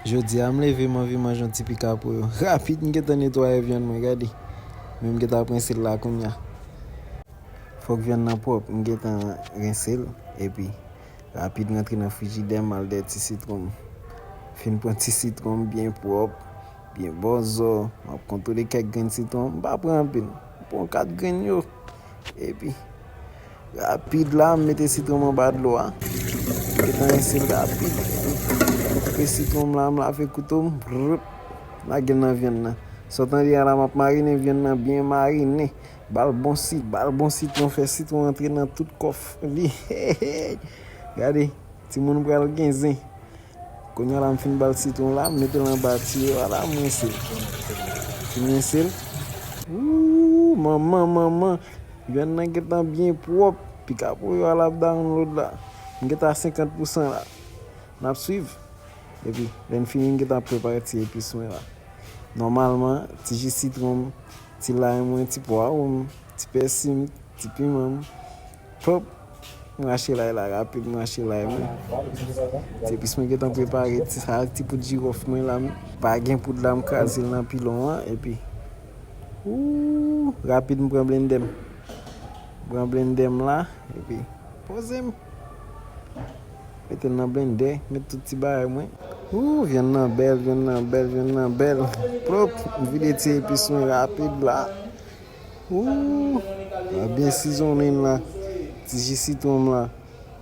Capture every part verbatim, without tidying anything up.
Jodi a, m leve, m anvi manje yon ti pika pou yo. Rapid, m gentan netwaye vyann mwen, gade. Men m gentan ap rense l la kounye a. Fòk vyann nan pwòp, m gentan rense l, epi rapid m rantre nan frijidè, m al dèyè ti sitwon m. Fin pran ti sitwon m byen pwòp, byen bòzò, m ap kontwole kèk grenn sitwon, m pa pran anpil, m pran kat grenn yo. Epi, rapid la, m mete sitwon m anba dlo a. M gentan rense l rapid. Koupe sitwon m la, m lave kouto m. Brrr. Lage l nan vyann nan. Sa w tande a la, m ap marinen vyann nan byen marinen. Ba l bon sit, ba l bon sitwon, fè sitwon antre nan tout kòf li. Gade, timoun pral gen zen. Kounye a la, m fin ba l sitwon la, m mete l anba tiyo a la, m rense l. Fin rense l. Wouuu, manman, manman. Vyann nan gentan byen pwòp. Pika pou yo a l ap download la. M gentan a senkant pousan la. N ap swiv. Epi, lè n fini, m gentan ap prepare ti epis mwen la. Nòmalman, ti ji sitwon m, ti lay mwen, ti pwawo m, ti pèsi m, ti piman m. Pòp, m rache lay la rapid, m rache lay mwen. Ti epis mwen gentan prepare, ti sa, ti poud jiwòf mwen la, m pa gen poud la, m kraze l nan pilon an, epi, wouuu, rapid m pran blendè m. M pran blendè m la, epi poze m. Mete l nan blendè, met tout ti bagay mwen. Wouuu, vyann nan bèl, vyann nan bèl, vyann nan bèl. Pwòp, m vide ti epis mwen rapid la. Wouuu, m ap byen sizonnen l la. Ti ji sitwon m la.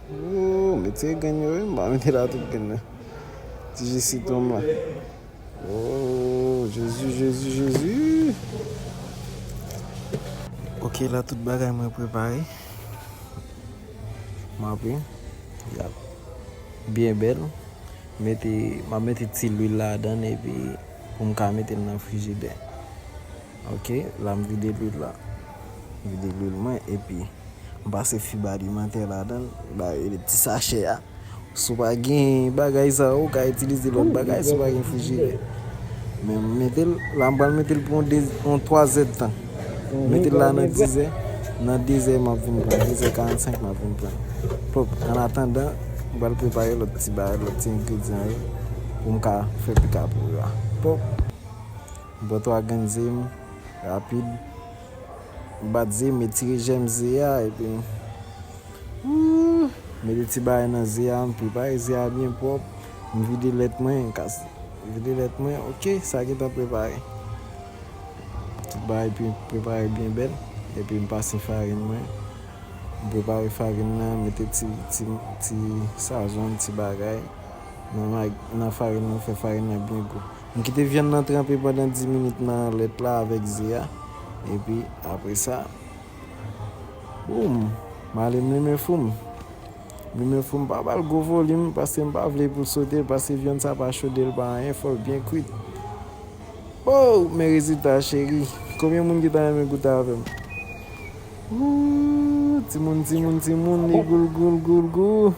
Wouuu, m retire grenn yo wi, m pa mete la tout grenn nan. Ti ji sitwon m la. Oh, Jezi, Jezi, Jezi. Ok, la tout bagay mwen prepare. M ap, y ap byen bèl. Mete, m ap mete ti lwil ladan epi pou m ka mete l nan frijidè. Ok, la m vide lwil la. M vide lwil mwen epi m pase fib alimantè ladan l, ba yo ti sachè a. Si w pa gen bagay sa yo, ou ka itilize lòt bagay si w pa gen frijidè. Men m mete l, la m pral mete l pou yon de, yon twa zèdtan. Mete l la nan dizè, nan dizè m ap vin pran, dizè karannsenk m ap vin pran. Pòp, an atandan, m pral prepare lòt ti bagay, lòt ti engredyan yo pou m ka fè pika pou yo a. Pòp, m pran twa grenn ze m, rapid. M bat ze m, etire jèm ze a, epi Wouuu, mete ti bagay nan ze a, m prepare ze a byen pwòp. M vide lèt mwen, m kas, vide lèt mwen, ok, sa gentan prepare. Tout bagay pre-, prepare byen bèl, epi m pase farin mwen. M prepare farin nan, mete ti, ti, ti sazon, ti bagay nan, nan farin nan, fè farin nan byen gou. M kite vyann nan tranpe pandan dis minit nan lèt la avèk ze a, epi apre sa, Boum! M ale m limen fou m. M limen fou m, pa ba l gwo volim, paske m pa vle pou l sote, paske vyann sa pa chode, l pa anyen, fò l byen kwit. Oh! Men rezilta, cheri. Konbyen moun ki ta renmen goute avè m? Ooh! Timoun, timoun, timoun, li gou, l gou, l gou, l gou.